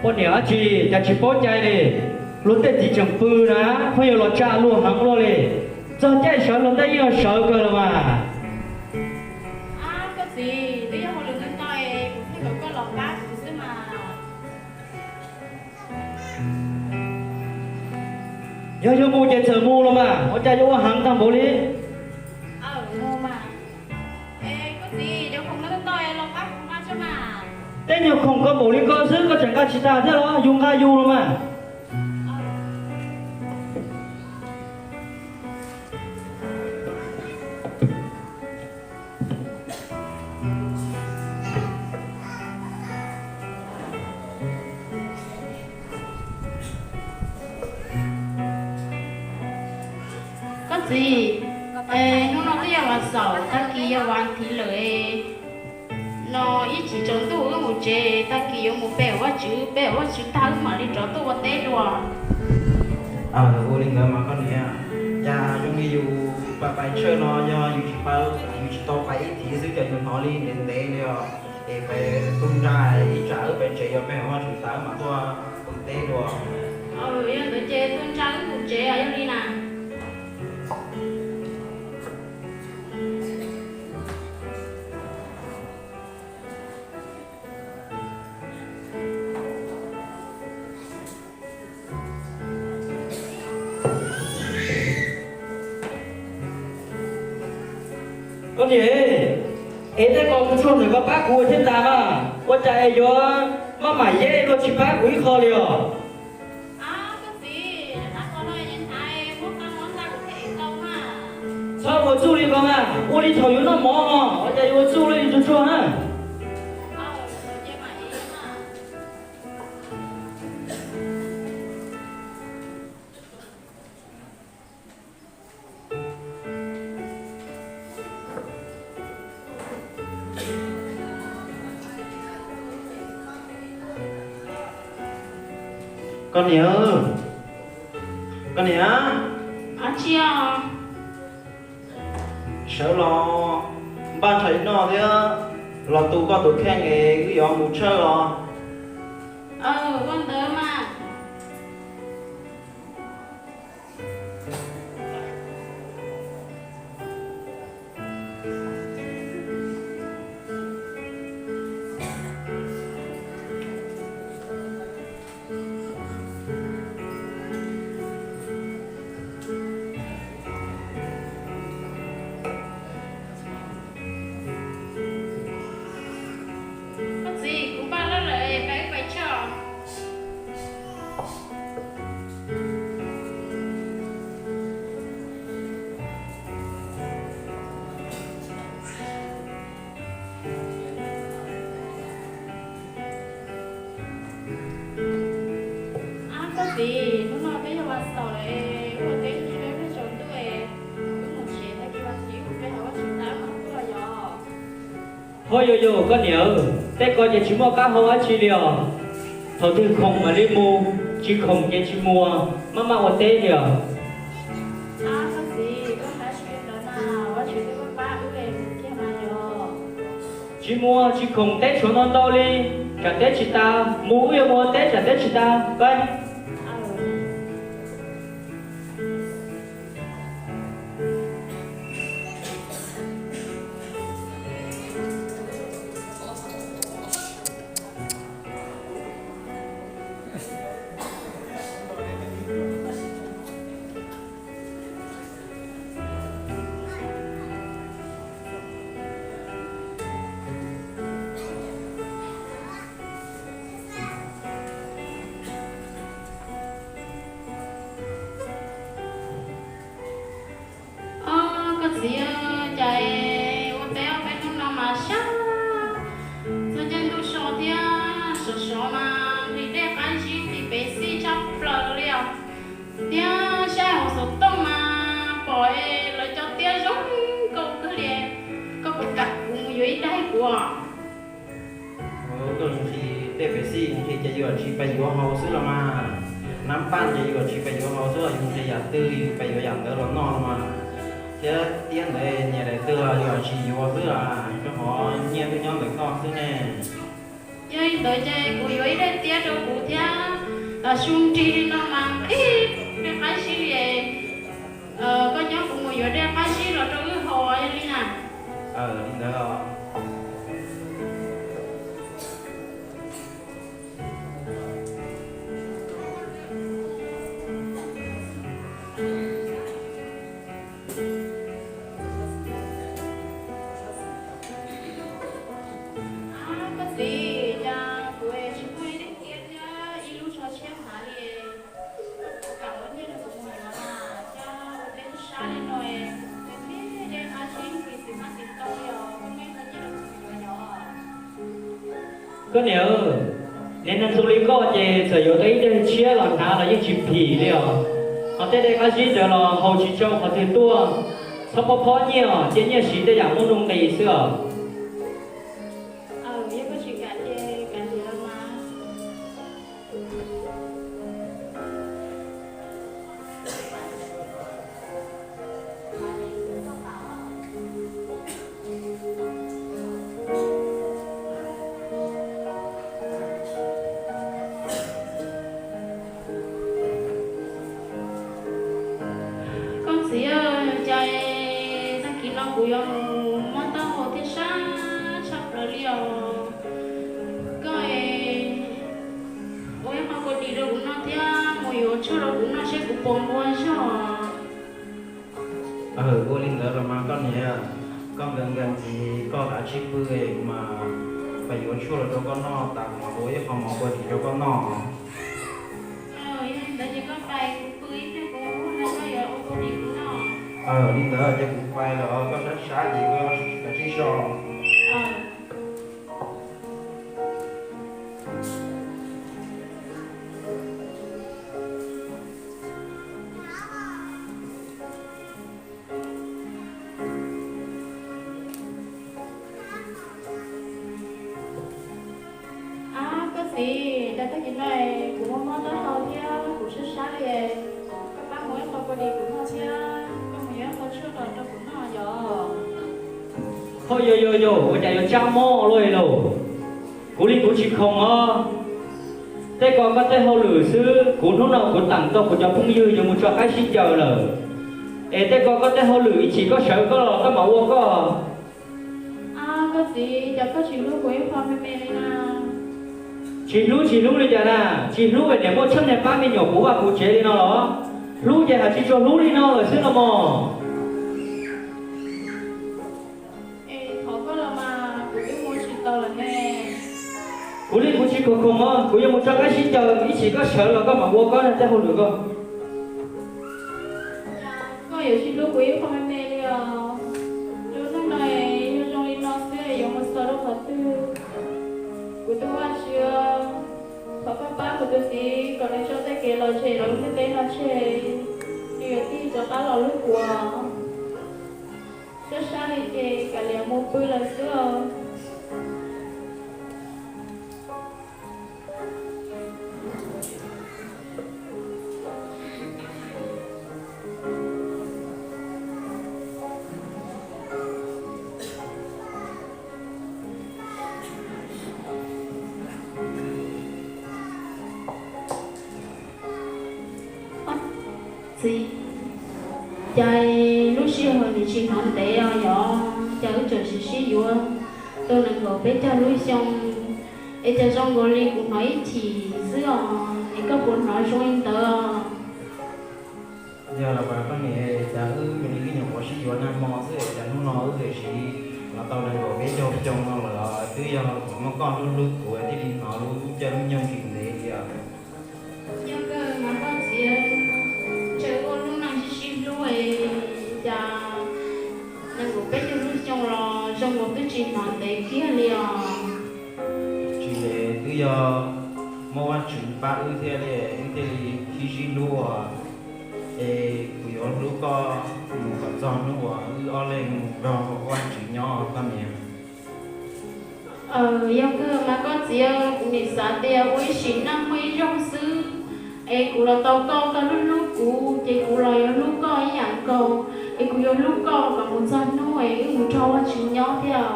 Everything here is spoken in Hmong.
Poj niam dab tsi cas tsis paub cai li, luag tej txiv tseem pw na, pheej yuav los tsa luag heev luaj li. Txog caij sawv luag tej yeej sawv kawg los mas. Koj txiv, twb yog hauj lwm ntau ntau es kuv thiaj kom koj los pab kuv xwb mas. Yog yuav mus ces txawm mus los mas, ua cas yuav ua heev tag npaum li. Tej nyuag khoom koj npaum li koj xwb koj tseem nqa tsis tag thiab los yus nqa yus los mas. Koj txiv, hnub no twb yog vas xaum, tag kis yog vas thiv lawm. No ib chim tsaus ntuj wb mus tsev, tag kis yuav mus pe hauv Vaj Tswv, pe hauv Vaj Tswv tag wb mam li rov tuaj ua teb dua. Ua li ntawd mas koj niam, cas zoo li yus pais pais tshawj no yog yus tsis pais, yus tsis tau pais ib thiv xwb cas yus hnov li ntev ntev li os. Es pais tu ntsa ib tsam wb pais tsev, yog pe hauv Vaj Tswv tas wb mam tuaj ua teb dua. Yog ntawd ces tu ntsa wb mus tsev os, yog li na. Koj niam, es tej ko kuv tsuag ntawm koj pab kuv ua thiab tas mas, ua cas es yuav maj mam yeb luag tsis pab kuv ib qho li os? Txhob ua txuj li ko mas, ua li thaum yuav noj mov os, ua cas yuav ua txuj li tsuag tsuag na. Koj niam, koj niam, sawv los npaj ntshav noj thiab, los tu koj tus kheej es wb yuav mus tshawj los. Ua ntawd mas. Koj txiv, kuv npaj lawm, peb pais tshawj. Koj txiv, hnub no twb yog vas xaum lawm, ua teb ib pliag tsaus ntuj, wb mus tsev, tag kis vas thiv wb pe hauv Vaj Tswv tas wb mam tuaj yom. Ho yog yog koj niam, tej ko ces tsis muaj qab hau dab tsi li os. Thaum twg khoom mam li mus, tsis khoom ces tsis mus, maj maj ua teb li os. Tsis muaj tsis khoom, teb tshuav ntau ntau li, tsam teb tsis tas mus, wb yuav mus ua teb tsam teb tsis tas. Koj txiv, cas ua teb ob peb hnub no mas sab, txog caij ntuj so thiab, sov sov mas nqhis dej qab zib nqhis pev xij tshaj plaws li os. Thiab saib hauv xov tooj mas pom lawv cov tiab zoo nkauj kawg li. Koj puas kam kuv mus yuav ib daig kuv? Koj nqhis dej pev xij nqhis ces yus tsis pais yuav haus xwb los mas. Nab npaj ces yus tsis pais yuav haus xwb, yus nqhis yam twg yus pais yuav yam ntawd los noj los mas. Thiab tiab ntawd nyias daim twg los yus tsis yuav xwb, rau qhov nyiaj twb nyob ntawm koj xwb ne. Yog li ntawd ces kuv yuav ib daim tiab rau kuv thiab, tam su nrig li no mas ib daim qab zib li. Koj nyob kuv mus yuav daim qab zib los rau wb haus li na. Li ntawd. Koj txiv, cas kuv tsis muaj ib daim tiab thiab ib lub tsho tshiab hnav li. Kuv kam muab nyiaj rau kuv mus yuav mas cas ua teb sab li no, nws tib daim qab zib nrig xwb mas tsis tau li os, koj muab ib qho nyiaj rau kuv mus yuav yom. Koj niam, niag neeg zoo li koj ces txawm yuav tau ib daim tshiab los hnav los yeej tsis phim li os. Ho tej daim qab zib ntawd los haus tsis tsau qhov twg tuaj. Txhob phob phob nyiaj os, cia nyiaj siv tej yam muaj nuj nqis xwb os. Yog koj tsis kam ces kav liam los mas. Koj txiv, cas tag kis no kuv yuav mus mob taub hau thiab sab tshaj plaws li os. Koj ua ib qho kua dis rau kuv noj thiab mus yuav tshuaj rau kuv noj seb kuv puas nqua zog. Ua li ntawd los mas koj niam, koj nkees nkees ntxiv koj kav tsij pw mas kuv yuav tshuaj los rau koj noj tas kuv mam ua ib qho mov kua dis rau koj noj. Yog li ntawd ces koj pais, kuv pw ib pliag kuv hu koj yuav ua kua dis kuv noj. Li ntawd ces kuv pais lawm, koj sab sab ces koj kav tsij so. Ab, koj txiv, cas tag kis no kuv mob mob taub hau thiab kuv sab sab li, koj pab mus ib qho kua dis kuv noj thiab koj mus yuav ib qho tshuaj los rau kuv noj yom. Ho yog yog yog, ua cas yuav tsab mob luaj li lauj? Kuv li kuv tsis khoom os. Tej ko koj tej hauj lwm xwb, kuv hnub no kuv teem tau kuv cov phooj ywg yuav mus tso qaib sib caws lawm. Es tej ko koj tej hauj lwm, ib chim koj sawv koj los koj mam ua koj. Koj txiv, cas koj tsis hlub kuv ib qho me me li na? Tsis hlub tsis hlub li cas na? Tsis hlub es niam muaj tshaj niag pab me nyuam puv vaj puv tsev li no los? Hlub ces hais tsis tshua hlub li no lawm xwb no mog. Es thov koj los mas kuv twb mus tsis tau lawm ne. Kuv li kuv tsis khoom khoom os, kuv yuav mus tso qaib sib caws, ib chim koj sawv los koj mam ua koj tej hauj lwm koj. Koj yuav tsis hlub kuv ib qho me me li os. Lub neej no yog zoo li no xwb yuav mus txog rau qhov twg? Kuv tus Vajtswv, thov koj pab kuv tus txiv kom nws tso tej kev lom zem rau lub ntiaj teb no tseg, nws yuav tig rov qab los hlub kuv. Sab sab li ces kav liam mus pw lawm xwb os. Txiv, cas lub sij hawm nws tsis hnov ntev os yog, cas wb tseem sib sib yuav tau nees nkaum peb caug lub xyoo, es cas zoo nkaus li kuv hnov ib chim xwb os, es koj puas hnov zoo li ntawd? Yog los mas koj niam, cas wb zoo li ib nyuag qhuav sib yuav nag hmo xwb es cas hnub no wb twb sib los tau nees nkaum peb caug xyoo no lawm, twb yog muaj koj hlub hlub kuv thiaj li hnov lub caij lub nyoog tsis ntev li os. Yog kawg mas koj txiv, ntshe ua lub neej sib sib hlub es cas nees nkaum peb caug lub xyoo los zoo nkaus twb tsis hnov ntev kiag li os. Tsis ntev, twb yog muaj Vajtswv pab wb thiaj li, wb thiaj li sib sib hlub os. Es kuv yuav hlub koj mus kom txog hnub uas wb ob leeg mus nrog Vajtswv nyob koj niam. Yog kawg mas koj txiv, kuv nim xav tias ua ib sim neej muaj ib zaug xwb es kuv los tau koj, koj hlub hlub kuv ces kuv los yuav hlub koj ib yam nkaus, es kuv yuav hlub koj kom mus txog hnub es wb mus nrog Vajtswv nyob thiab.